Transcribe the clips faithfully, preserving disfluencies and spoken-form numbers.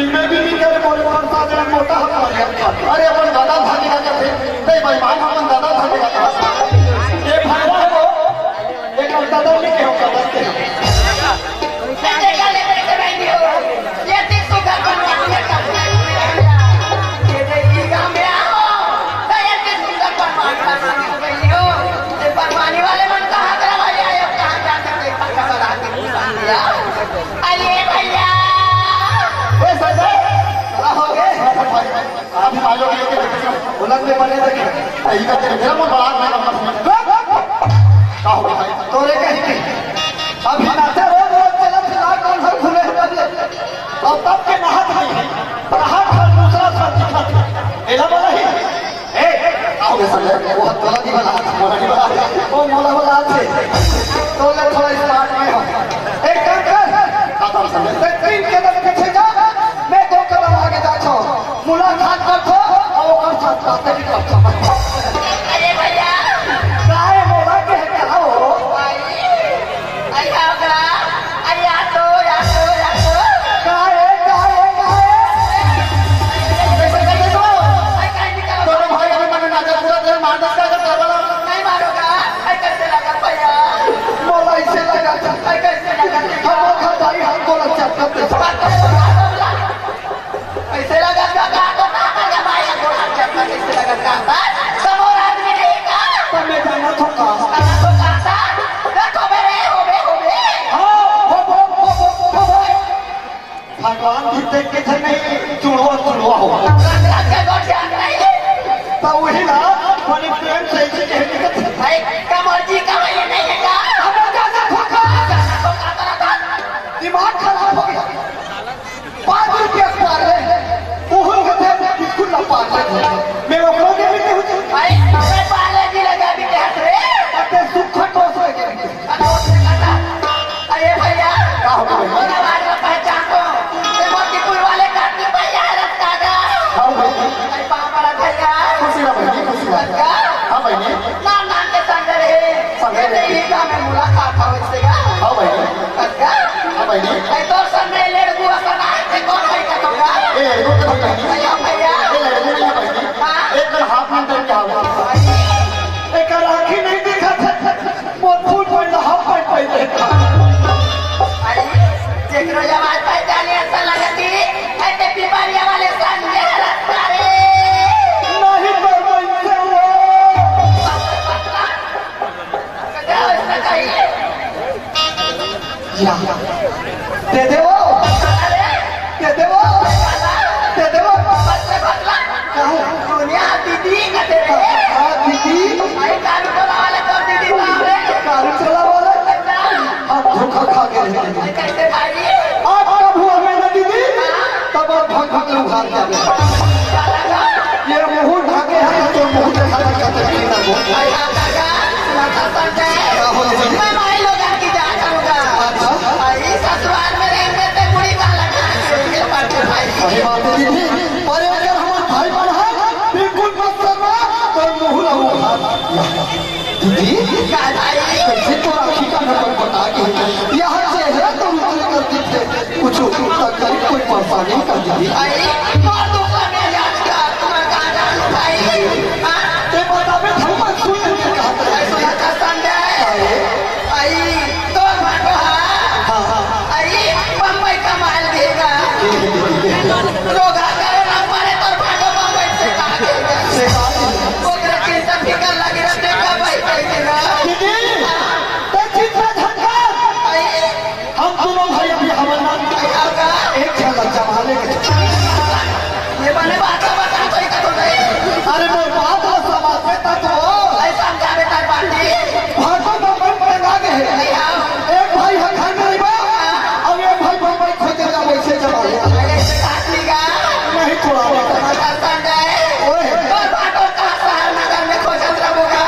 मैं भी नहीं करे, बोले, "प्रसाद है, मोटा है, बढ़िया है।" अरे, अपन दादा भागे का करते, नहीं, बेईमान, अपन दादा भागे का करते। ये फायदा है वो, ये दादा नहीं कहो, दादा के। ये देखा, ले, देख रही हो, ये तीस को घर बनवा दिया, ये देखिए, गाँव में आओ, तो ये तीस को घर बनवा दिया, ये बनवाने वाले मन कहाँ करा भाई आए, अब कहाँ जाते थे, पक्का बना के घुसा दिया। अरे भैया। ए संजय, का हो गे? अभी मालो के लेके देखो, बुलंद में बने देखे। यही का तेरे, तेरा मुंह बड़ा, मैं नंबर सुन। का हो भाई? तोरे कहीं की। अभी नाते रोज रोज चलत ला, कौन हर खुले हैं तब ले। अब तब के नहात नहीं है। नहात हर दूसरा सर दिखत है। एला बोला ही। ए, आओ बे संजय, वो तोला नहीं बना, मोला नहीं बना, वो मोला बना थे। तो ले थोड़ा स्मार्ट में हो। एक काम कर, खत्म संजय। ते तीन कदम पीछे जा, मैं दो कदम आगे जा छो। मुलाकात कर छो, और ओकर साथ बातें भी कर छो। अरे भैया। काय मोला के क्या हो? भाई। अरे आओ करा। अरे आ तो, आ तो, आ तो। का है, का है, का है? कैसे कर दे तो? अरे काहे निकालो? दोनों भाई अभी मैंने नाटक पूरा देर मार दस का अगर करवाना। नहीं मारोगा? अरे कैसे लगा भैया? मोला ऐसे लगा। अरे कैसे लगा? हम लोग का भाई हमको लग जाता है। बात करो, बात करो। कैसे लगा का, का, का, का, का, भाई, हमको लग जाता, कैसे लगा का, का? समोर आदमी नहीं का? पर मैं जाना तो का? जाना तो का, का? देखो मेरे, हो बे, हो बे। हाँ, हो, हो, हो, हो, हो। भगवान भी देख के थे नहीं, चुड़वा, चुड़वा हो। रंग, रंग के गोठिया नहीं। तो वही ना, बड़ी प्रेम से इसे कह दिया। भाई, कमर जी का ये नहीं है का? हमें जाना तो का? जाना तो का, का, का? दिमाग खराब हो गया। पाँच रुपया पार्ले, उहुन के थे बिल्कुल ना पार्ले। मैं ओकरो के भी नहीं हूँ। भाई, मैं पार्ले जी लगा भी क्या रे? अबे सुख खटोस लगे। खटोस लगा। अरे भैया, का हो गया? मोर आवाज ला पहचान तो। ये मोतीपुर वाले काटनी भैया है रास्ता का। हाँ भाई। अरे बाप बड़ा भैया। खुशी रहो भाई, खुशी रहो। का? हाँ भाई। नाम नाम के संग रहे। संग रहे। ये तो ही काम है, मुलाकात हो इससे का? हाँ भाई। का? हाँ भाई। ए, तोर सन में लेड़ गुआ सन आए थे, कौन भाई का तोरा? ए, लड़को के भाई नहीं। भैया, भैया। ए, लड़को नहीं है भाई। हाँ। एक दिन हाफ में पहन के आओ। एकर आँखी नहीं दिखा था। वो फुल पहन ला, हाफ पैंट पहन ले। अरे, जेकरो जवान पहचाने ऐसा लगती, ऐसे पिपरिया वाले संजय रस्ता रे। नहीं तो वैसे वो। या। दे दे वो। दे दे वो। दे दे वो। काहे? दुनिया दीदी का दे दे। हाँ, दीदी। अरे, कारू टोला वाले तो दीदी साहब रे। कारू टोला वाले? हाँ, धोखा खा गए। कैसे भाई? आप कब हुआ में ना दीदी? तब आप भग भग उघार जावे। ये मुंह ढाके है तो मुंह देखा था कहते हैं ना वो। भाई, आप काका, सुना था संजय। क्या हो रहा है? मैं भाई लोग आपकी जान करूंगा। अच्छा। भाई, ससुराल में रहेंगे तो बुरी बात लगा। ये बात है भाई। सही बात है दीदी। अरे अगर हमारे भाई बन है, बिल्कुल मत शर्मा, तो मुंह ला उघार। दीदी, का भाई? कैसे तो राखी का नंबर बता के यहाँ चेहरा तो उतरे करते थे। कुछ तकलीफ, कोई परेशानी कर दीदी। भाई, मार दूंगा मैं आज का, तुम्हारा कहाँ जान लो भाई? हाँ? ते बता बे, हम मत सुन लेते कहा था। ऐसा ना था संजय। अरे? भाई, तो मारो हाँ। हाँ, हाँ। भाई, बम्बई का माल देगा। रोगा करे ना मारे तो भागो बम्बई से कहा देगा। से कहा देगा। ओकरा चिंता फिकर लगे रहते का भाई, भाई देगा। दीदी, तो चिंता धंधा। भाई, हम दोनों भाई अभी हमारे नाम का एक झलक जमा लेके चलो। ये बने बात का बता, कोई का तो नहीं। अरे मोर बात ला समझ में ता तो। ऐसा हम जावे तार बाटी। भागो बम्बई टंगा गए हैं। नहीं आओ। एक भाई है घर में रहिबा, अब एक भाई बम्बई खोजे जा, वैसे जमा ले। ऐसे बात नहीं गा। नहीं थोड़ा बहुत। बता संजय। ओए। और बात और कहाँ शहर नगर में खोजत रहोगा?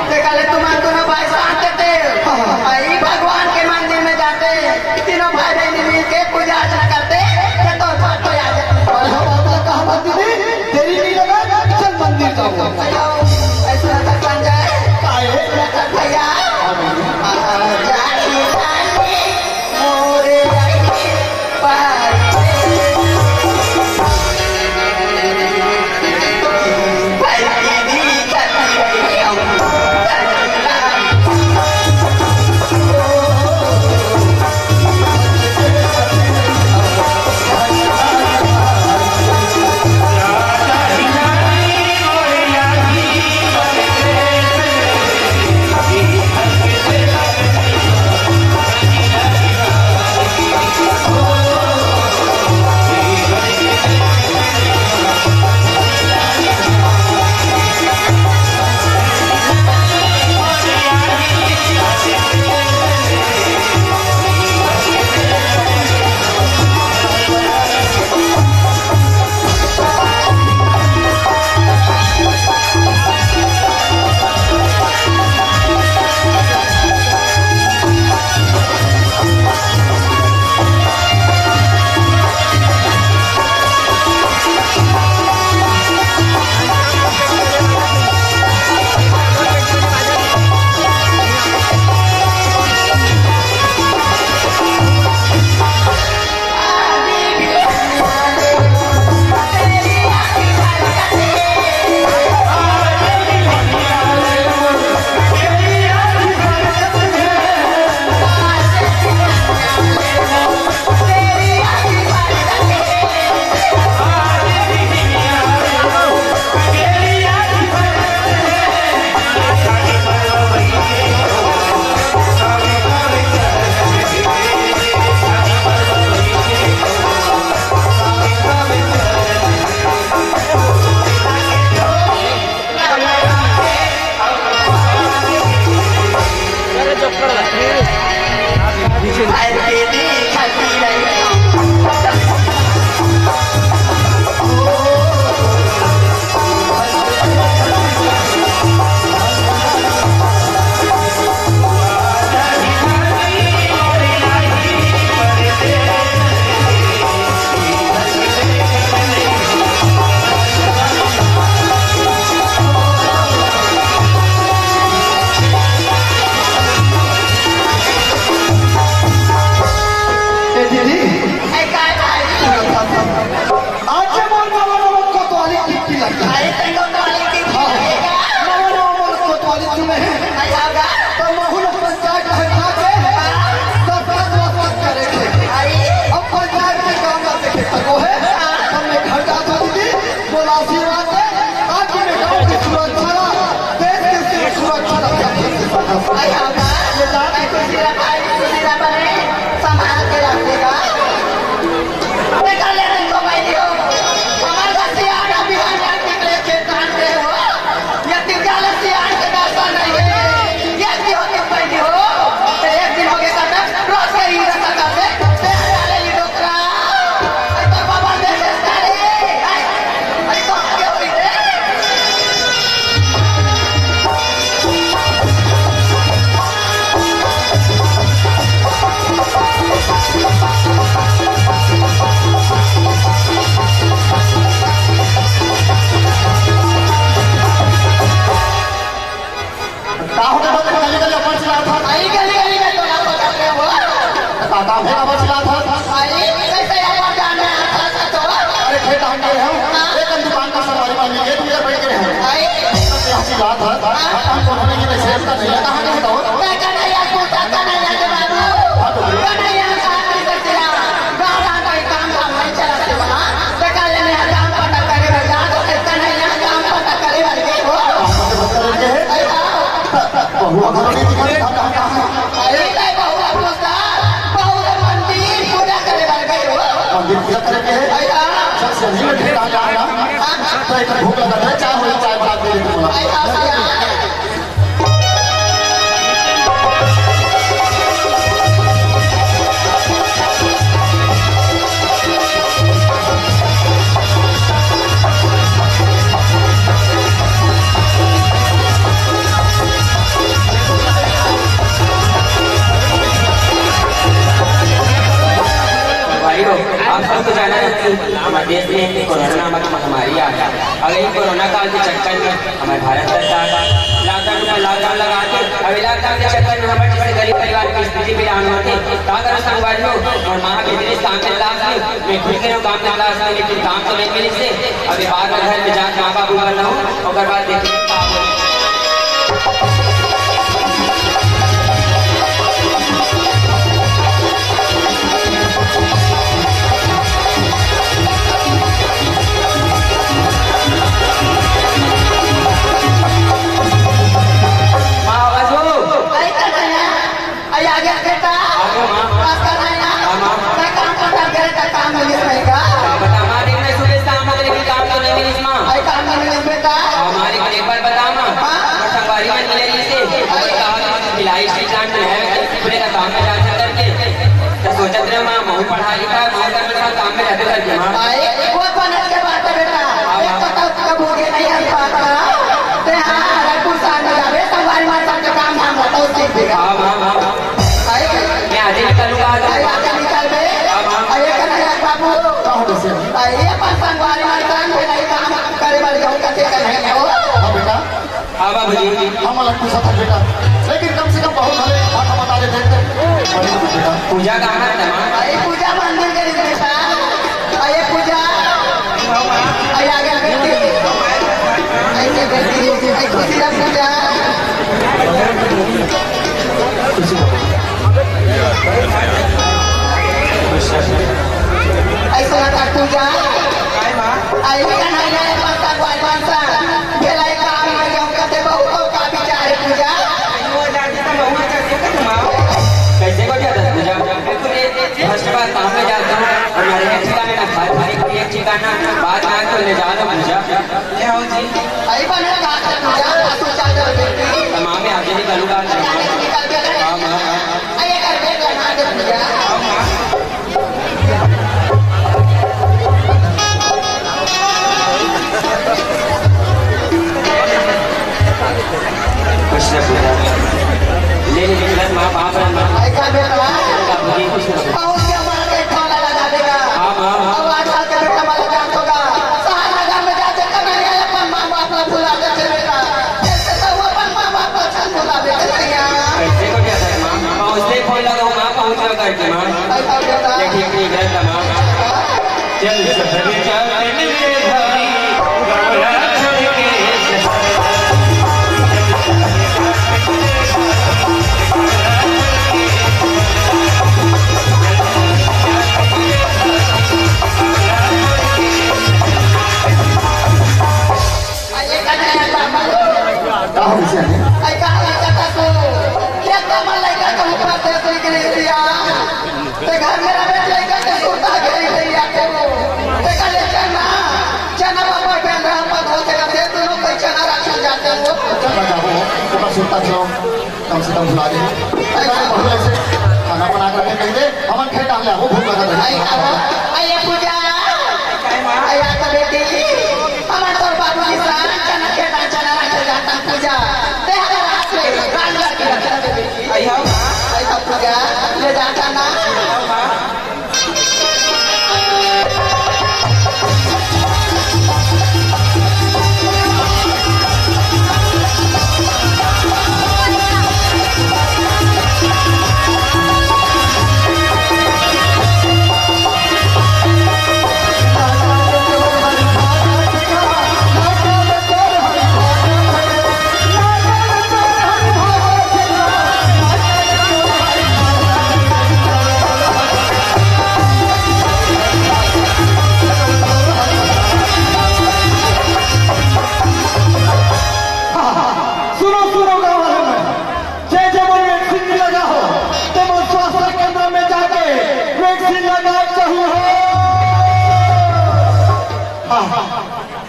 देखा ले, तुम्हारे दोनों भाई साथ देते। हाँ, हाँ। भाई भगवान के मंदिर में जाते, तीनों भाई बहन मिल के पूजा अर्चना करते, ये तो बात तो याद है। अरे हाँ, बात तो कहा था दीदी, देरी नहीं लगा, चल मंदिर जाओ। चलो, ऐसा लगा संजय। आए। ऐसा भैया। हाँ, भैया। आ, जाए, जाए, मोरे आई, पाए। अबे काबर चिल्लात हस? अरे, कइसे आवाज आने आता था तो? अरे, खेत हम गए हन। हाँ। एक दुकान का सवारी पानी के तुम इधर बैठ गए हन। अरे। तो यहाँ चिल्लात हस। हाँ। हाँ, हम कौन होने की कैसे हम का नहीं लगा, हाँ, नहीं बताओ। मैं कन्हैया को कन्हैया के बाबू। हाँ, तो बोलो। कन्हैया का आदमी से चिल्ला। गाँव गाँव का काम धाम नहीं चला से वहाँ। तो कल ने काम पता करे बजा, तो कन्हैया काम पता करे बजे हो। काम पता करे बजे है? अरे, हाँ। बहुआ घर में दिखा दे, हाँ, हाँ, हाँ। अरे, नहीं, बहुआ पूछता, बहुआ मंदिर पूजा करे बर गए हो। मंदिर पूजा करे के है? अरे, हाँ। अच्छा, सही में ढेर आ जाएगा। हाँ। तो एक भूख लगा था, चाय हो, चाय बना के दे दे बोला। अरे, हाँ, भैया। भाइयों, आप सबको जानना है कि हमारे देश में कोरोना नामक महामारी आ गई। अगर ये कोरोना काल के चक्कर में हमारे भारत सरकार लॉकडाउन में लॉकडाउन लगा के, अभी लॉकडाउन के चक्कर में हमारे जैसे गरीब परिवार की स्थिति भी डाउन होती, तो अगर संगवारी हो और माँ बिजनेस काम में लगा, मैं खुद के काम में लगा, लेकिन काम तो नहीं मिली से। अभी बाद में घर में जाके माँ बाप को करना हो, ओकर बाद देखिए का होई। माँ, आवाज हो? अरे, कन्हैया, अरे, आ गया बेटा। आ गया, माँ। बस कन्हैया। हाँ, माँ। मैं काम पकड़ गए, तो काम मिली नहीं का? का पता, माँ, दिन में सुबह शाम हो गई, लेकिन काम तो नहीं मिली, माँ। अरे, काम नहीं मिली बेटा। हाँ, माँ, लेकिन एक बात बता, माँ। हाँ। और संगवारी मन मिले नहीं से। अरे। कहा कि बिलाई स्ट्रीट लाइन में है, पूरे का काम में जा करके। तो सोचत रहे, माँ, महू पढ़ा लिखा, महू कर मेरे साथ काम में रहते करके, माँ। अरे, वो बनत के बात है बेटा। हाँ, एक माँ। पता कब हो गया नहीं हर बात का। ते हाँ, अगर कुछ साल में जाबे, संगवारी मन साथ काम धाम बताओ, सीख देगा। हाँ, माँ, माँ। अरे, मैं आज ही निकलूंगा, आज। अरे, आज निकल बे। हाँ, माँ। अरे, कन्हैया बाबू। का हो गया से? अरे, अपन संगवारी मन काम में नहीं काम करे वाले जाऊँ, कैसे कन्हैया हो? हाँ, बेटा। हाँ, बाबूजी। हम अलग पूछा था, बेटा। लेकिन कम से कम बहुत भले बात हम बता देते हैं। बड़ी बात, बेटा। पूजा कहाँ है, माँ? अरे, पूजा मंदिर के लिए, बेटा। अरे, पूजा। अरे, आ गया, बेटी। अरे, बेटी, अरे, खुशी रख, पूजा। खुशी रख। ऐसा लगा पूजा। आई कन्हैया पासा ग्वाल पासा। भेलाई काम में जाऊं कते बहू को का विचार है पूजा। कैसे को जाता है पूजा? फर्स्ट बार काम में जाता हूँ और हमारे एक ठिकाने ना खाए, हमारे कोई एक ठिकाना बात ना तो ले जा लो पूजा। ले आओ जी। आई बने बात है पूजा, तू चल कर बेटी। तमाम में आगे निकलूंगा। निकल के हाँ, हाँ, हाँ। अरे कर दे, बना दे पूजा। कुछ ना पूजा। ले, ले, ले, माँ, बाप रे, माँ। ऐसा बेटा। बाबूजी, कुछ ना। बहुत जमा के खाना लगा देगा। हाँ, हाँ, हाँ। अब आजकल के बेटा वाला जान होगा। शहर नगर में जाते तो नहीं आए, अपन माँ बाप ला भुला देते बेटा। ऐसे तो वो अपन माँ बाप ला जान भुला देते भैया। कैसे को क्या था, माँ? पहुँचते ही फोन लगाओ, माँ, पहुँच गया करके, माँ। ऐसा बेटा। ये ठीक नहीं, गलत था, माँ। चल सफर जाते मेरे भाई, गमला छोड़ के सफर। अरे कन्हैया बाबू। का हो गइस हे? अरे का लइका था तू? खेत में लइका के ऊपर दे तू के लिए दिया। ते घर में रहे लइका के सुरता घेरी ले आते हो। ते का ले चना, चना बाबा बेल रहा पर हो तेरा दे तू लोग कोई चना रख जाते हो। चल जाओ, तुम्हारा सुरता छो। कम से कम भुला दे। अरे, बहुत ऐसे खाना बना के रखे, कह दे, हमन खेत डाल ले, वो भूख लगा दे। अरे, अब, अरे, पूजा। अरे, आ तो बेटी, हमन तोर बाबू के साथ चना खेत, चना रखे जाता पूजा। ते हमारा हाथ में डाल के रखे दे बेटी। अरे, हाँ। अरे, पूजा, ले जाता ना।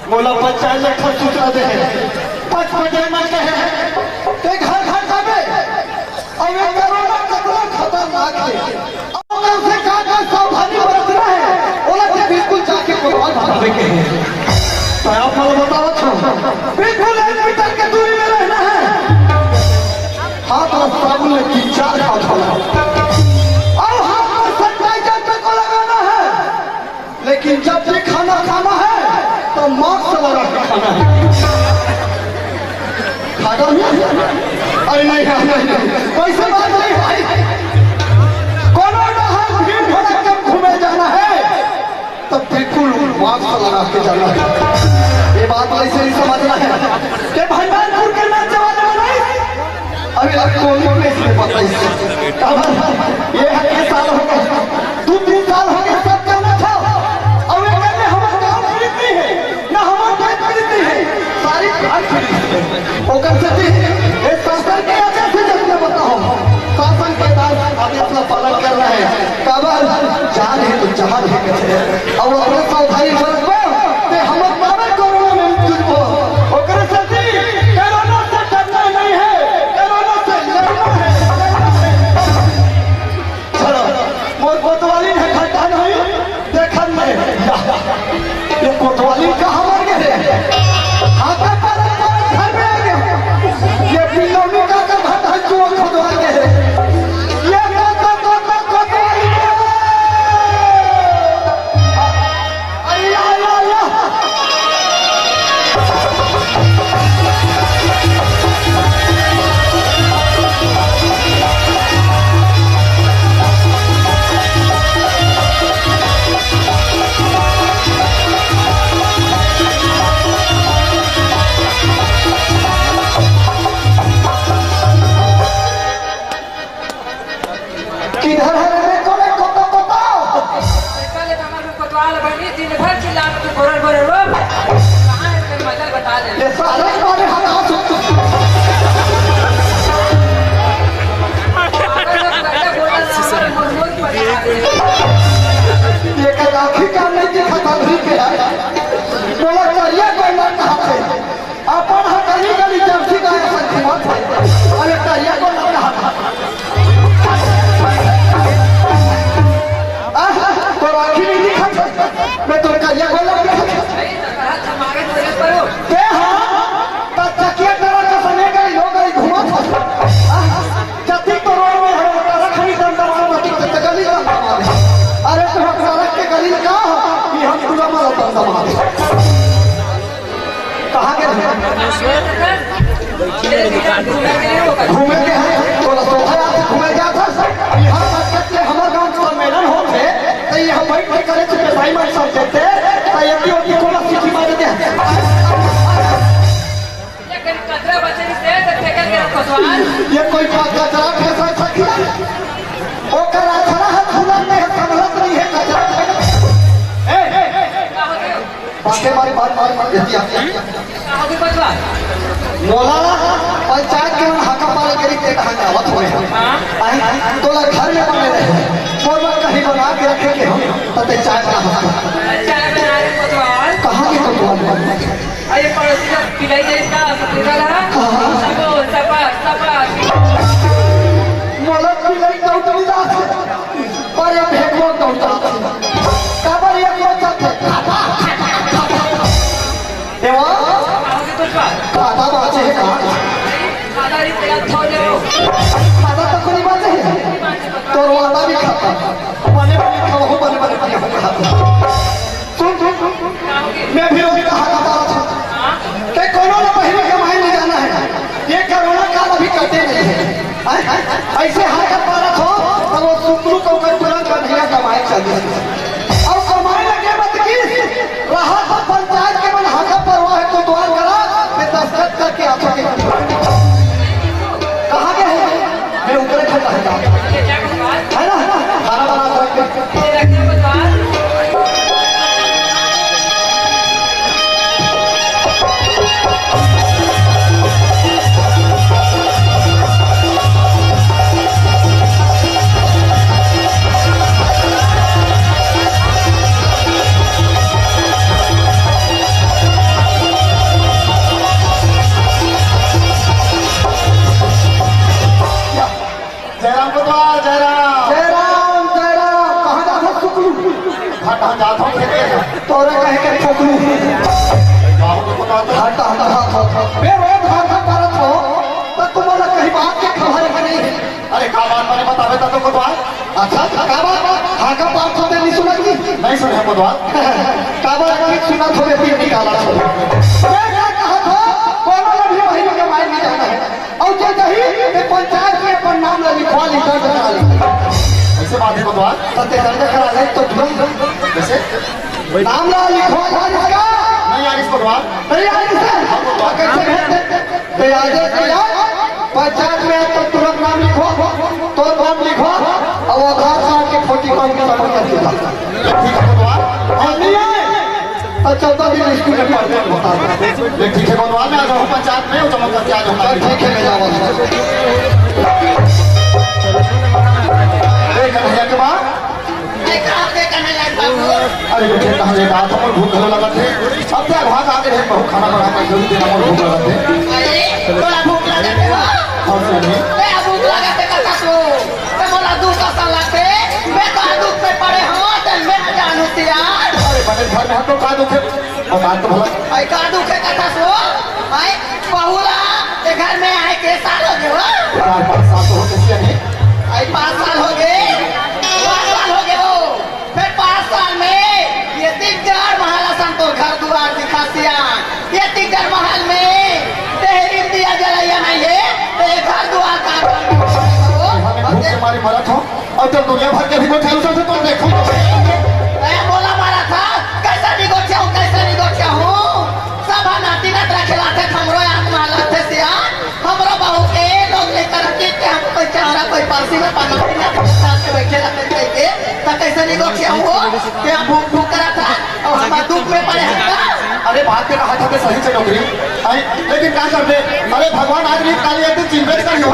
मोला पंचायत ले ठन सूचना दे हे, पच पटे मन कहे हे, ते घर घर जाबे, अउ ये कोरोना कतना खतरनाक हे, अउ ओकर से का का सावधानी बरतना हे, ओला ते बिल्कुल जाके कोतवाल भगावे के हे। तो आप मोला बतावत हो, बिल्कुल एक मीटर के दूरी में रहना हे। हाथ ला साबुन ले तीन चार हाथ होला, अउ हाथ में sanitizer तको लगाना हे। लेकिन जब भी खाना खाना हे, तो mask लगा के खाना हे। खाना नहीं? अरे नहीं, नहीं, नहीं, नहीं। वैसे बात नहीं भाई। कोनो डहर भीड़ भड़क के घूमे जाना हे, तो बिल्कुल mask लगा के जाना हे। ये बात वैसे नहीं समझना हे। के भगवानपुर के नाचे वाले बनाई, अभी तक कोई नहीं इसमें बताई। अब ये है, ये साल हो गया, दो तीन साल हो गया, सब करना था। अब ये करने हमारे गाँव पीड़ित नहीं है, ना हमारे देश पीड़ित नहीं है, सारी प्राण पीड़ित है। ओकर सेती ये शासन के आदेश से जब मैं बताऊँ, शासन के आदेश, आदेश का पालन करना है। काबर जान है तो जहान है कहते हैं। अब अपने सावधानी बरतबो, ते हमर काबर कोरोना में मृत्यु हो। ओकरे सेती कोरोना से डरना नहीं है, कोरोना से लड़ना है, लड़ना है। चलो, मोर कोतवाली है, घाटा नहीं, देखन में। या, ये कोतवाली कहाँ मर गए रे? हाथ पर, पर घर में आ गए। ये बिलौनी का, का भाटा जो खोदवा गए रे। ये तो, तो, तो, तो, कोतवाली है। अरे, या, या, या। किधर है रे कोने कोता कोता? कोतवाल बनी, दिन भर चिल्ला के बोरर बोरर रो। कहाँ है तेरे मजा, बता दे। ये सारे तुम्हारे हाथ हाथ। पागल लोग पहले बोला ना, हमारे मुड़ मुड़ पड़ रहा है। ये कल आँखी का नहीं दिखा था, अभी क्या? बोला, करिया कोई ना कहा थे। अपन ह गली गली जर्सी गाय असन घूमत हे। अरे करिया को लग रहा। आह, तोर आँखी नहीं दिखत हे। मैं तोर करिया को लग रहा। ते हाँ, त चकिया तरह का सने गली, लो गली घूमत हे। आह, जतिक तो रोड में हे, ओकरा रखनी दमदमा, मतिक तो गली दमदमा। अरे तो हम सड़क के गली का, कि हम पूरा मारा दमदमा। कहाँ के थे? घूमे के हे, तोला सोभा याद घूमे जात हस। यहाँ तक के हमर गाँव सम्मेलन होत हे, त यहाँ बैठ के करे चुके भाई मन सब देते, त यदि ओती कोला सीटी मारे दे। लेकिन कचरा बचे से त फेंकल के रखो सवाल। ये कोई का कचरा फेंक सकता है? ओकर अचरा है, फूलन में है, संभलत नहीं है, कचरा फेंक। ए, ए, का होते हो? बाटे मारी, मारी, मारी, मारी, एती आ। कहाँ भी बचवा? मोला पंचायत के मन हाका पारे करी, ते कहाँ जावत होए? हाँ। आई, तोला घर में बने रहे। मोर मन कहीं बना के रखे के हम, त ते चाय बना सकते। चाय बना रहे बचवा। कहाँ की तो दुआ बन? अरे पड़ोसी का पिलाई दे इसका, सफेदा रहा। हाँ। सबो, सपा, सपा। मोला पिलाई तो उतरी जात। अरे भेगवा दौड़ता। काबर एक लोग जाते? एवा? काटा बाचे हे का? काटा तो कोनी बाचे हे। तोर वादा भी खाता। बने बने खाओ, बने बने पियो, खाता। सुन, सुन, सुन। मैं भी रोज कहा था, ते कोनो ना पहिली कमाई नहीं जाना है। ये कोरोना काल अभी कटे नहीं है। हैं? ऐसे हाथ पारत हो, तो वो सुकरू को कर तुरंत बढ़िया कमाई चल जाए। और कमाई लगे मत की, रहा तो पंचायत के मन हाथ पर हुआ है, तो द्वार करा, मैं दस्तखत करके आप सबके कहाँ गए हैं? मैं ऊपर खड़ा है। है ना? खाना बना करके। जात हो खेते। तोरा कहे के ठोकलू। बाबू को बात है। हटा, हटा, हटा, हटा। बे रोज हाका पारत हो, त तुम्हारा कहीं बात के खबर के नहीं। अरे का बात माने बतावे त तो कोतवाल। अच्छा, का बात? हाका पारत हो, नहीं सुना जी? नहीं सुने कोतवाल। का बात माने सुना थोड़े दिन निकाला थो। बे का कहा था, कोनो लड़की बहिनी के मार नहीं जाना है। अउ जे जही, ते पंचायत में अपन नाम ला लिखवा ली, दर्ज करा ली। ऐसे बात है कोतवाल? तो ते दर्ज करा ले, तो तुरंत। कैसे? नाम ला लिखवा ला इसका। नहीं यार, इसको कोतवाल। नहीं यार, इसे। तो कैसे भेज दे? ते आज के यार, पंचायत में आज तो तुरंत नाम लिखवा, तो नाम लिखवा, और आधार कार्ड के फोटो कॉपी सबमिट कर दीजिए। ठीक है कोतवाल। और नहीं आए, तो चौदह दिन स्कूल में पढ़ते हैं, बता दो। ये ठीक है कोतवाल, मैं आ जाऊँ पंचायत में, वो जमा करके आ जाऊँगा। चल, ठीक है, मैं जाऊँगा। ए, कन्हैया के माँ। ए, कहाँ पे कन्हैया बाबू? अरे बेटे, कहाँ ले बात, हमर भूख घलो लगत है। अब क्या भाग आगे है, बहुत खाना बना कर जरूर देना, हमर भूख लगत है। अरे, तोरा भूख लगत है हो? हाँ, सुनिए। ए, भूख लगत है, कथा सो। त मोला दुख असन लगथे, मैं का दुख में पड़े हंव, त मैं जानहूं सियान। अरे बने घर में हम लोग का दुख है, बता तो भला। अई का दुख है कथा सो, अई बहू ला ए घर में आए के साल हो गए हो? चार पाँच साल तो हो गए सियान। अई पाँच साल हो गए, पाँच साल हो गए हो। फिर पाँच साल में ये तीन चार महल असन तोर घर दुआर दिखा सियान। ये तीन चार महल में तेहरी दिया जलाया नहीं है, तो ये घर दुआर का काम हो? हमें भूख से मारे मरत हो, और जब दुनिया भर के भी गोठिया उसे तो देखो तो। मैं बोला मारा था, कैसा नहीं गोठिया हूँ, कैसा नहीं गोठिया हूँ? सब हम नाती नात रखे लाते, हमरो आत्मा लाते सियान। हमरो बहू के लोग लेकर के, के हम कोई चारा, कोई पासी में पकड़ के, के बैठे रहते थे के, तो कैसे नहीं गोठिया हो? के हम भूख, भूख करा था, और हम दुख में पड़े हैं का? अरे बात के कहा था के सही से डोकरी। आई, लेकिन का कर दे? अरे भगवान आज नहीं, काली एक दिन चिन्हबे करी हो।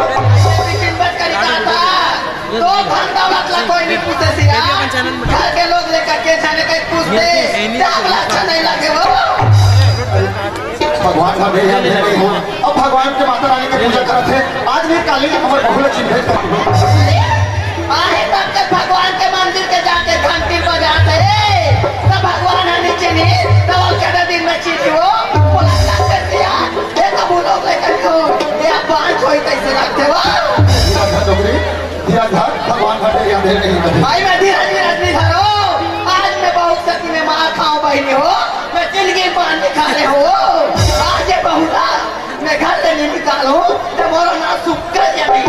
चिन्हबे करी कहा था। तो धन दौलत ला कोई नहीं पूछे सिया। घर के लोग लेकर के जाने का पूछते, ये, ये, ये, क्या बोला अच्छा नहीं लगे हो? भगवान का भेद है नहीं हो। अब भगवान के माता रानी के पूजा करत है। आज नहीं काली हमर बहू ला चिन्हबे कर दो। आहे तब तक भगवान के मंदिर के जाके घंटी बजाते, तब भगवान है नीचे नहीं, तब वो कितने दिन में चीज हो, बोला जाते सिया, ये तो भूलो लेकर हो, ये आप बांझ होई कैसे लगते हो? धीरज धर डोकरी, धीरज धर, भगवान भर के यहाँ देर नहीं करते। भाई मैं धीरज, धीरज नहीं धरो, आज मैं बहुत सती में मार खाऊं बहनी हो, मैं जिंदगी मान के खा ले हो, आज ये बहुला मैं घर ले नहीं निकालूं, तो मोरो ना सुख कर या नहीं।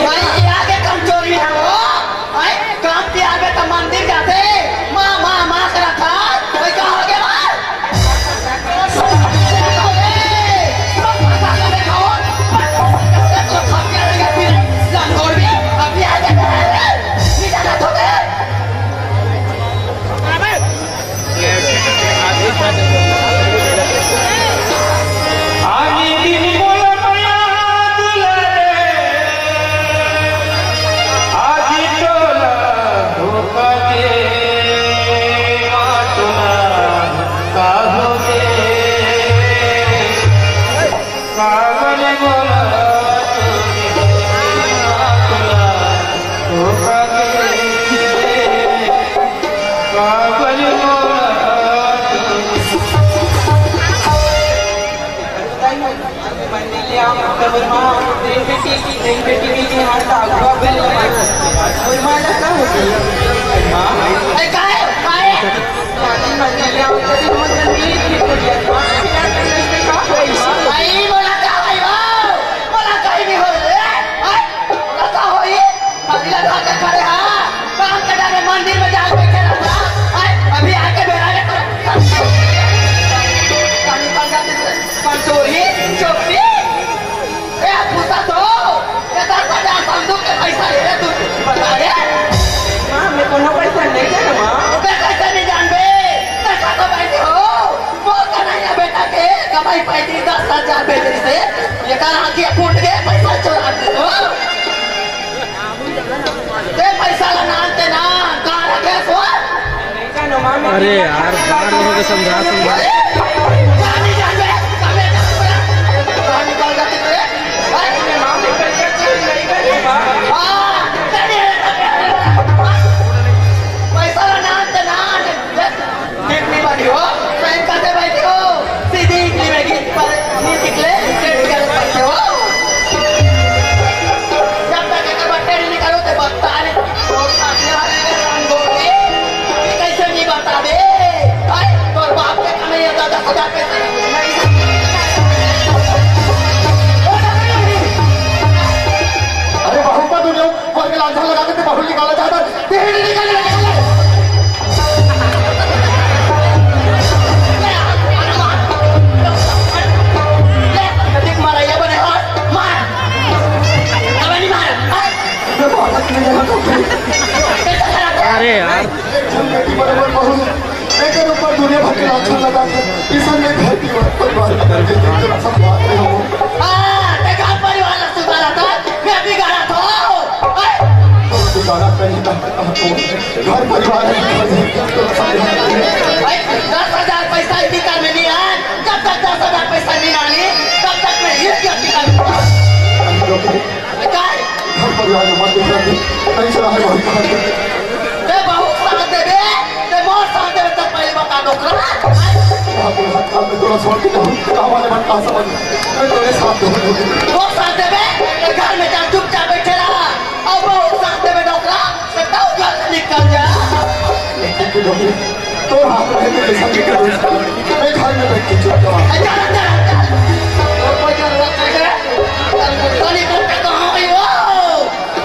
भाई, ये आगे कमजोरी है वो। भाई, काम के आगे तो मंदिर जाते। माँ, माँ, आई, मोला का होई बा? मोला कहीं नहीं हो रे। आई, मोला का होई? अगला घर के खड़े हा, काम के डर में मंदिर में जाके बैठे रहता। आई, अभी आके बेरा रे। कानी पंगा से पंचोरी, चोपड़ी। ए, भूसा तो, ये दस हजार संदूक के पैसा ले रे तू, बता रे। माँ, मैं कोनो पैसा नहीं जाना, माँ। मैं कैसे नहीं जानबे? पैसा तो बैठे हो। मोर कन्हैया बेटा के कमाई पाई थी दस हजार भेजे से, एकर आँखिया फूट के पैसा चोरा के हो। ते पैसा ला नान ते नान, कहाँ रखे सो? अरे यार, बार बार के समझा, समझा। अरे, कहाँ नहीं जान रहे? कहाँ नहीं जान रहे? कहाँ निकल जाते थे? हाँ, चलिए। पैसा ला नान ते नान। ठीक नहीं बनी हो, तो एक कदे बैठी हो, सीधी इडली में घी पर नहीं निकले, पेट गलत बैठे हो। जब तक एक बट्टे नहीं निकालो, तो बता नहीं। वो सामने वाले ने राम गोपी, ये कैसे नहीं बता दे? भाई, तोर बाप के कमाई है, दस हजार पैसे नहीं। अरे, बहुत बार दुनिया ऊपर के लांछन लगा के ते बाहुल निकाला चाहता है। अरे यार। एकर ऊपर दुनिया भर के लांछन लगा के, इसन में घर परिवार के करके, इतना सब बात नहीं हो। हाँ, ते घर परिवार ला सुधारा था, मैं भी गलत हूँ। सुधारा कहीं ना। घर परिवार है, भाई, दस हजार पैसा इसी घर में नहीं आए। जब तक दस हजार पैसा नहीं आनी, तब तक मैं ये घर की घर। घर परिवार में मत दिखा दे। नहीं चला है भाई। ते बहुत साथ दे दे, ते मोर साथ दे दे, तब पहले बता दो। आप लोग हाथ में थोड़ा छोड़ के जाओ। हमारे मन का समझ। मैं तेरे साथ हूँ। वो साथ दे दे, ते घर में जा, चुपचाप बैठे रहा। अब बहुत साथ दे दे, डोकरा। तू घर से निकल जा। लेकिन तू लोग तो हाथ में तो ऐसा नहीं करो। मैं घर में बैठ के चुप रहा। ए, चल, चल, चल। और कोई जरूरत नहीं है। चल, चल, चल, ये तो कहाँ गई हो?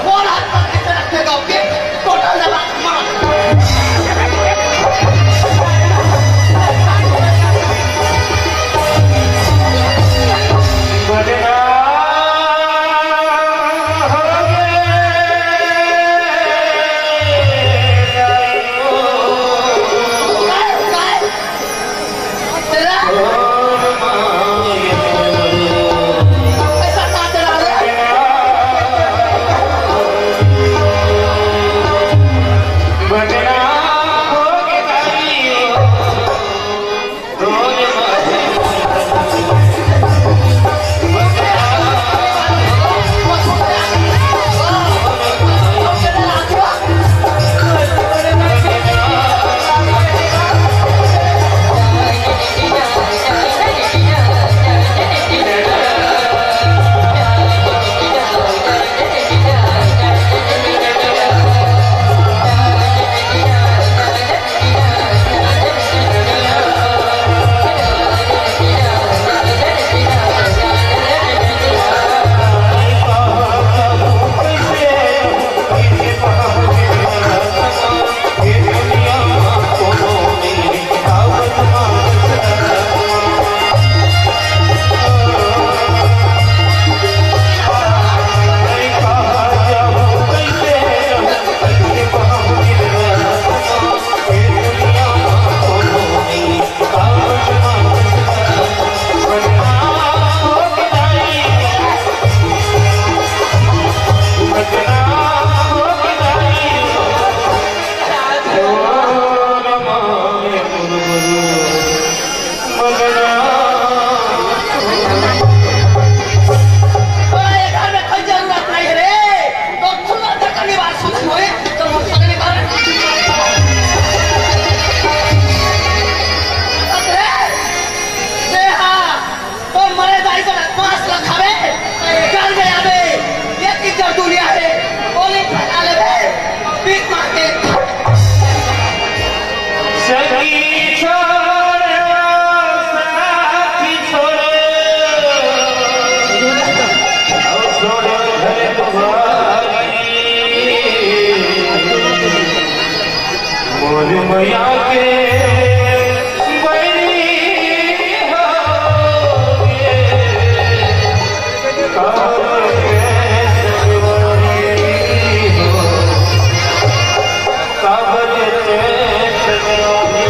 कौन हाथ पर कैसे रखे जाओगे? टोटल दबा के मार। मया के बनी होगे, कब के सजोरी हो, कब के सजोरी।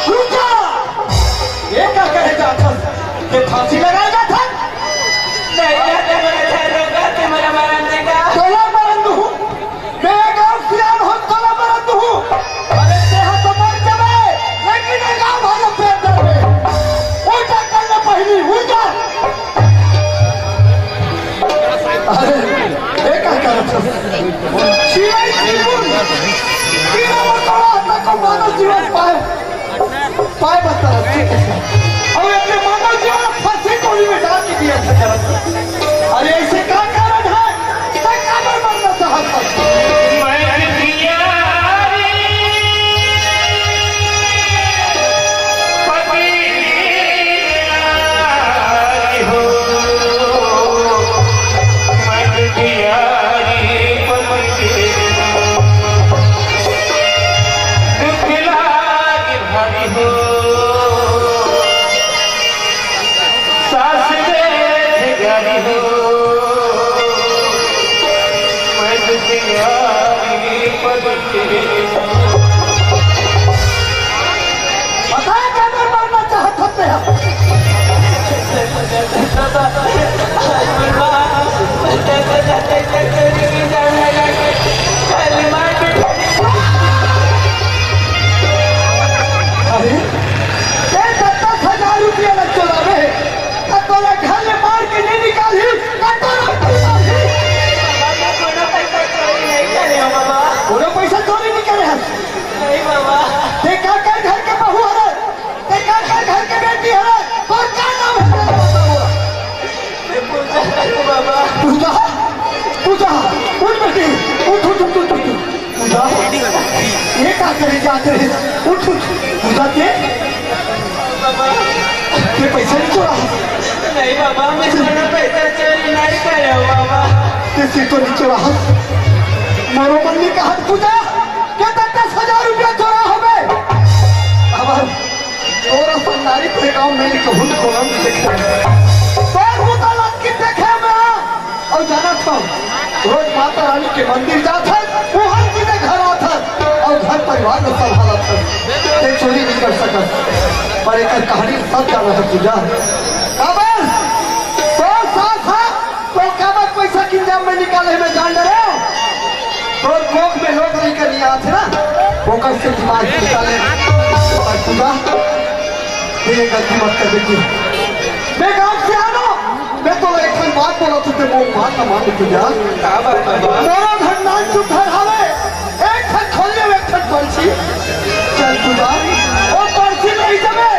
रुक जा! ये का कहे जाथस? ये फांसी लगाए जाथस? नहीं, नहीं, नहीं, नहीं, नहीं, नहीं, नहीं, नहीं, नहीं, नहीं, नहीं, तोला मरन दूहूं। मैं गांव सियान हो, तोला मरन दूहूं। अरे, तेहा तो मर जाबे, लेकिन ये गांव भर ला पेट जाबे। उल्टा कर ले पहली, उल्टा। अरे, ये का करत हस? शिवाय शिवपुर, कीड़ा मकोड़ा, तको मानव जीवन पाए। पाए बता, ठीक है। अब अपने मानव जीवन फांसी कोड़ी में डाल के दिया था जरा। अरे, ऐसे का कारण है? तै काबर मरना चाहत हस? मैं किया रे पति हो, मैं किया रे पति, दुख लाग भारी हो, सास दे गारी हो, मैं दुखिया करे जात रहे। उठ, उठ, पूजा के। के पैसा नहीं चोरा। नहीं बाबा, मैं कोनो पैसा चोरी नहीं करे बाबा। के से तो नहीं चोरा। मोरो मन में कहा पूजा, के दस दस हजार रुपया चोरा होबे। अब तोर असन नारी के गाँव में कहूँ कोलम देखे। तोर मुतालक की देखे में आ। अउ जानत हव, रोज माता रानी के मंदिर जाथन, उहन सीधे घर आथन, अउ घर परिवार ल संभालथन। ते चोरी नहीं कर सकत, पर एकर कहानी सब जानत हव पूजा। काबर? तोर सास हा, तो काबर पैसा किंजा में निकाले में जान डरे? तोर कोख में लोग नहीं कर लिया थे ना, ओकर से दिमाग निकाले। अउ पूजा, ये गलती मत कर बेटी। मैं गाँव से आनो, मैं तो एक ठन बात बोला तू, ते वो बात ना मान तू जा। का बात है बा? मोरो घर नान चुप घर हवे, एक ठन खोलियो, एक ठन पंछी। चल तू जा, ओ पंछी नहीं जमे,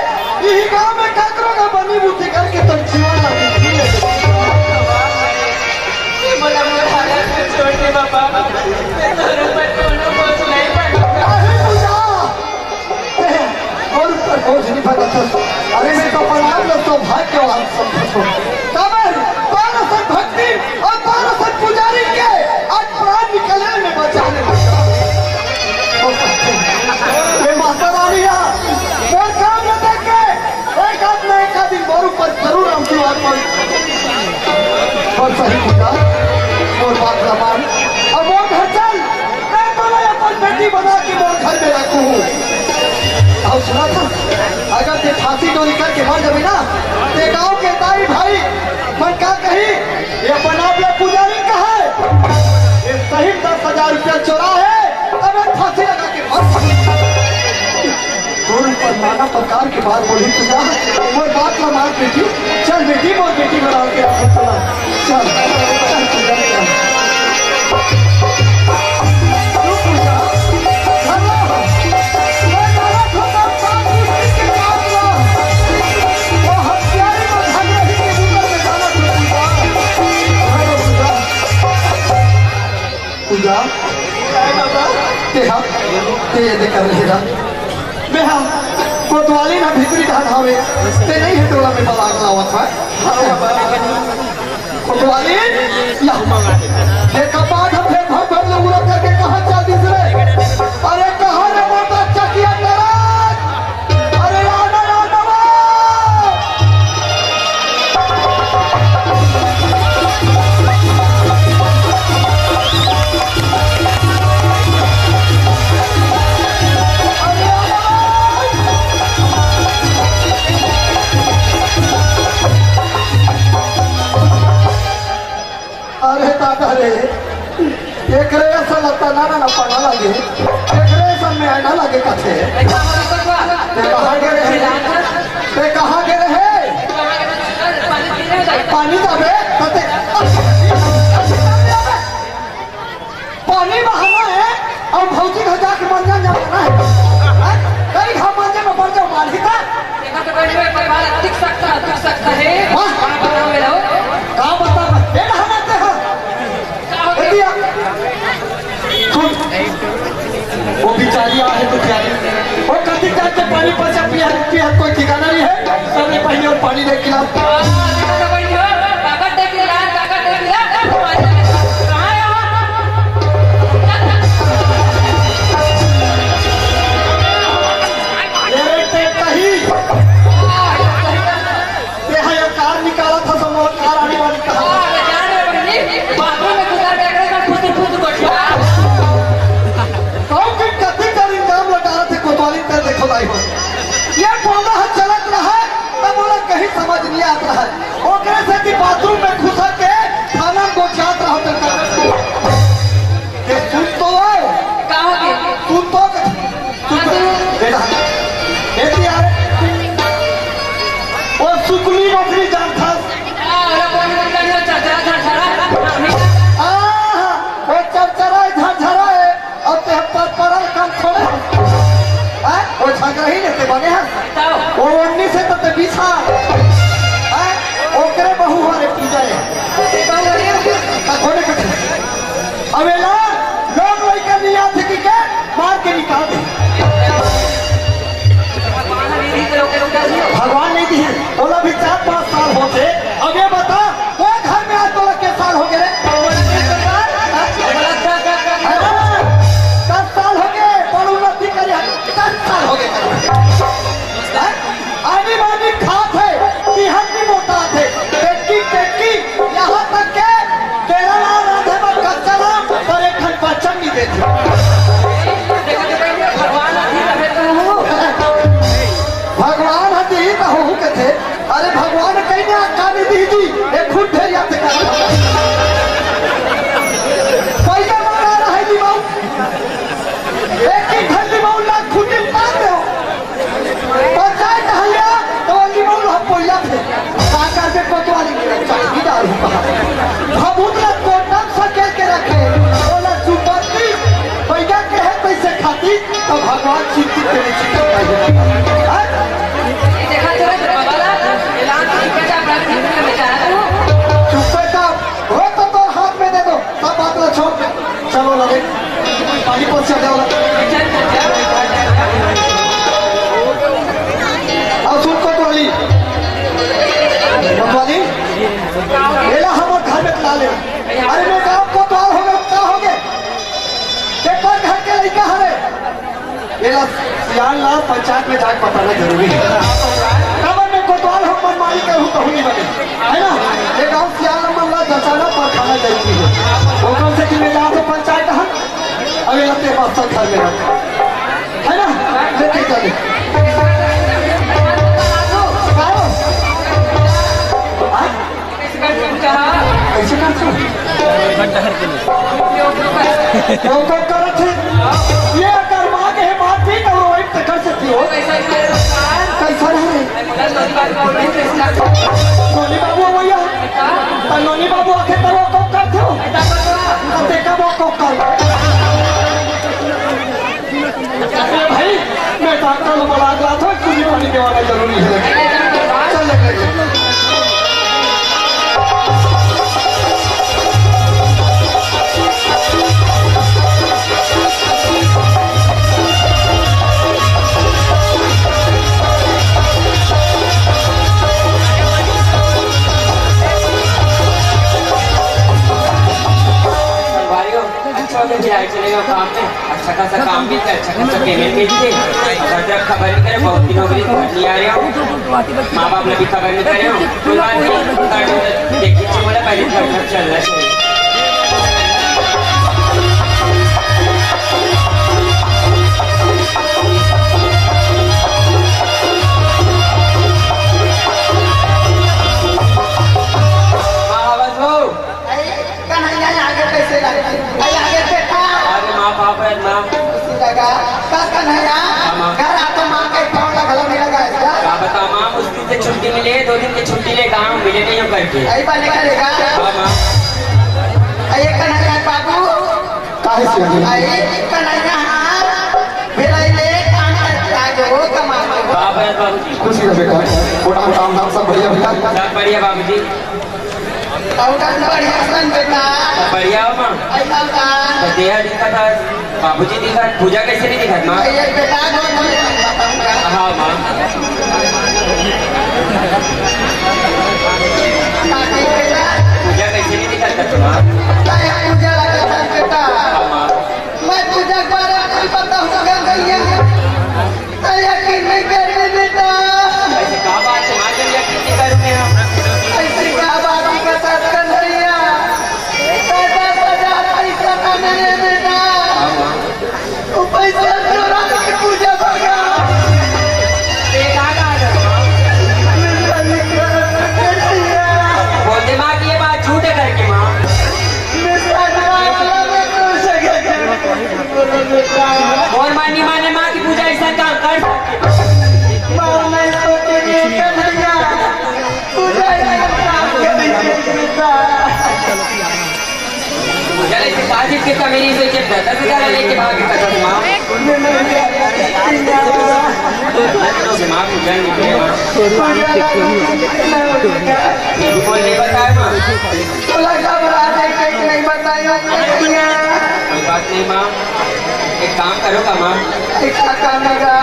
यही गाँव में काकरो का बनी बुद्धि करके तो जीवन लगी। ये बोला, मोर हालत में छोड़ दे बाबा, मैं तोर ऊपर कोनो बोझ नहीं बनूंगा। अरे पूजा, और ऊपर बोझ नहीं बनता। अरे मैं तो अपना आप में सौभाग्यवान समझता हूँ। काबर, बारह सौ भक्ति और बारह सौ पुजारी के आज प्राण निकले में बचा ले। ये माता रानी है, वो काम न देख के एक आध न एक आध दिन मोर ऊपर जरूर आशीर्वाद पड़। पर सही पूजा, मोर बात ला मान। अब मोर घर चल, मैं तोला अपन बेटी बना के मोर घर में रखूं। अउ सुना था, अगर ते फांसी डोरी करके मर जाबे ना, ते गांव के दाई भाई मन का कही, ये अपन आप ला पुजारी कहे, ये सही दस हजार रुपया चोरा है, अब ये फांसी लगा के मर। तोर ऊपर नाना प्रकार के बात बोली पूजा, मोर बात ला मान बेटी, चल बेटी, मोर बेटी बना के रख, चला, चल, चल पूजा, चल। तू पूजा, चला, मैं जाना था तब साथ उसी के साथ ला, वो हत्यारी में भाग रही के ऊपर में जाना था पूजा, पूजा। पूजा, काय बाबा? ते हा, ते ये दे कर रहेगा। मैं हा, कोतवाली ना भीतरी धान हावे, ते नहीं है टोला में बलाक लावत है। हाँ बाबा। कोतवाली, या। ये कपाट हम फिर भर भर लोग उड़ा करके कहाँ चल दिस रे? अरे कहाँ रे मोटा चकिया तेरा? अरे राधा, राधा। अरे दादा रे, एकरे असन लगता ना, ना, ना, पाना लागे, एकरे असन में आना लागे कथे। ते कहाँ गे रहे? ते कहाँ गे रहे? पानी जाबे, तते पानी बहाना है और भौजी घर जाके मंजन जमाना है। हैं? कई घाम मंजन में पड़ जाओ, मार ही था। देखा तो बैठ में परिवार दिख सकता, दिख सकता है। हाँ। कहाँ पर हम मिलो? कहाँ बता? ये नहाना ते हो? कहाँ हो गया? ए दिया। सुन। वो बेचारी आहे तो प्यारी। वो कति जाके पानी पचा पिया, पिया कोई ठिकाना नहीं है। सबले पहले वो पानी दे खिला। हाँ, देखा तो बैठ में, ताकत दे खिला, ताकत दे खिला। कहाँ है वो? ये रे, ते कहीं। तेहा ये कार निकाला था, समोर कार आने वाली कहा। हाँ, अरे जान रे बहनी, बाथरूम में घुसा के अगले का फुसुर फुसुर बच गया। कहूँ कि कति कर इंतजाम लगा रहे थे, कोतवाली कर देखो भाई हो। ये पौधा है चलत रहा, तब बोला कहीं समझ नहीं आता है। ओकरे से कि बाथरूम में घुसा के थाना में गोठियात रहो तो कर। ये सुन तो आओ। कहाँ के? सुन तो के। सुन तो। बेटा, ये क्या है? वो सुकली नौकरी जानता। हाँ, अरे कौन नौकरी जानता? झरझरा, झरझरा। हाँ, वो चरचरा है, झरझरा है। अब ते हम पर पड़ल काम थोड़े। हाँ, वो झगड़ा ही नहीं ते बने हैं। बताओ। वो उन्नीस है तो ते बीस हाँ। हाँ, ओकरे बहू हमारे पूजा है। बताओ, अरे। का खोले कथे। अवेला, लोग लइका नहीं आते कि के? मार के आती तो भगवान चिंतित के लिए चिंतित नहीं है। हैं? देखा तो है, बाबा, ऐलान तो चुपचाप रख, चुपचाप बेचारा तू। चुप है साहब, हो तो तोर हाथ में दे दो, सब बात ला छोड़। चलो लगे, पानी पहुंचा जाओ। चल, चल, चल। अब सुन कोतवाली, कोतवाली, एला हमर घर में ला ले। अरे मैं गांव कोतवाल हो गए, का हो गए? पेपर घर के लइका हरे। एला सियान ला पंचायत में जाके बताना जरूरी है। काबर मैं कोतवाल हूँ, मनमानी करूँ, कहूँ नहीं बने, है ना? ये गांव सियान ला मन ला जचाना परखाना जरूरी है। ओकर से कि मैं जाके पंचायत हूँ, अब एला ते मास्टर घर में रख, है ना? लेके चले। आओ। हाँ? कैसे करते हो? वो तो करत है। ये अगर माँ के बात भी तो वही पकड़ सकती हो। कैसा है? नोनी बाबू भैया, तो नोनी बाबू आके तो वो को करते हो। तो देखा वो को कर। अरे भाई, मैं डॉक्टर ला बुला के लात हूँ, कुछ पानी देवाना जरूरी है। चल ले, ले, ले। संगवारी हो, अच्छा हो गया, चले गए काम में। अच्छा खासा काम भी था, अच्छा खासा पेमेंट भी दे। अगर जरा खबर नहीं करे, बहुत दिन हो गई, घर नहीं आ रहे हो। माँ बाप ने भी खबर नहीं करे हो। कोई बात नहीं, देखिए, बोला पहले घर घर चल रहा है। हाँ, आवाज हो। अरे, कन्हैया, आगे कैसे लगे? अरे, आगे देखा। अरे, माँ, बाप है, माँ। खुशी लगा। का कन्हैया? हाँ, माँ। घर आ तो माँ के फोन लगा, नहीं लगा इसका? का बता, माँ, मुश्किल से छुट्टी मिले, दो दिन की छुट्टी ले, गाँव मिले नहीं हो करके। यही बात निकलेगा। हाँ, माँ। अरे, कन्हैया बाबू। काहे से अभी? अरे, कन्हैया, हाँ। बेला ले, काम करके आ जाओ, कमा के। बाप है, बाबूजी। खुशी रहे बेटा। कोटा में काम धाम सब बढ़िया बेटा? सब बढ़िया, बाबूजी। अउ कन बढ़िया सन बेटा। बढ़िया हो, माँ? अइसन का? तो देहा दिखत हे, बाबूजी दिखत, पूजा कैसे नहीं दिखत, माँ? अरे बेटा, जो बोले हम बताऊंगा। हाँ, माँ। काकी बेटा। पूजा कैसे नहीं दिखत, माँ? अरे पूजा लगे सन बेटा। हाँ, माँ। मैं पूजा के बारे में कुछ बताऊंगा भैया। अरे यकीन नहीं कर रहे बेटा। ऐसी का बात है, माँ, जब यकीन नहीं कर रहे हम? ऐसी का बात है, बता कन्हैया। पैसा, पैसा, पैसा नहीं है बेटा। हाँ, माँ। वो पैसा चोरा के पूजा कर गया। बेटा, का कर रहा? बोलते माँ कि ये बात झूठ है करके, माँ। मोर माँ नहीं माने, माँ की पूजा ऐसा काम कर सकते। माँ नहीं सोचे कि कन्हैया पूजा ऐसा काम करेंगे बेटा। पूजा लेके साजिद के कमी नहीं सोचे, दस हजार लेके भाग के कसम, माँ। माँ पूजा नहीं करे, माँ। बोल, नहीं बताया, माँ। बोला, घबरा नहीं, नहीं बताया, कन्हैया। कोई बात नहीं, माँ। एक काम करो का, माँ? एक काम करो का?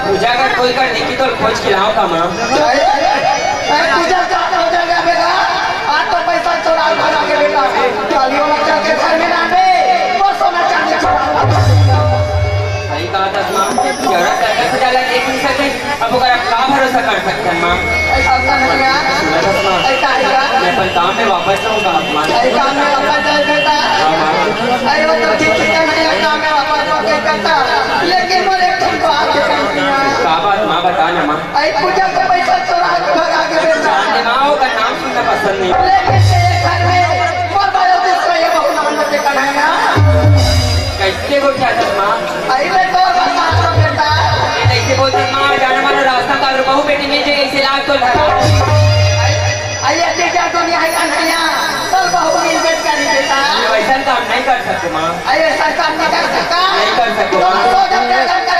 पूजा अगर कोई कर दी की तो खोज के लाओ का, माँ? अरे, अरे, पूजा का हो जाएगा बेटा? आज तो पैसा चोरा भगा के बेटा। कालियों में चल के घर में ना दे, वो सोना चांदी चोरा। सही कहा था, माँ। जरूरत है, दस हजार ला एक नहीं सके। अब ओकर आप का भरोसा कर सकते हैं, माँ? ऐसा नहीं है। सुना था, माँ। ऐसा है क्या? मैं अपन काम में वापस जाऊंगा, माँ। ऐसा काम में वापस जाए बेटा। हाँ, माँ। अरे वो तो ठीक है, मैं काम में वापस जाके करता। लेकिन वो एक ठन बात है, कन्हैया। का बात, माँ, बता ना, माँ। आई पूजा के पैसा चोरा के भगा के बेटा। अरे माँ, ओकर नाम सुनना पसंद नहीं। लेकिन तेरे घर में मरवायो दूसरा ये बहू नाम लेके कन्हैया। कैसे हो क्या था, माँ? अरे मैं तो बता रहा हूँ बेटा। ये कैसे बोलते, माँ, जाने वाला रास्ता का और बहू बेटी मिल जाए, इसे लाग तो लगा। अरे, अरे, ऐसे क्या दुनिया है कन्हैया? तो बहू मिल जाए करी बेटा। ऐसा काम नहीं कर सकते माँ। अरे, ऐसा काम नहीं कर सकता। नहीं कर सकते माँ।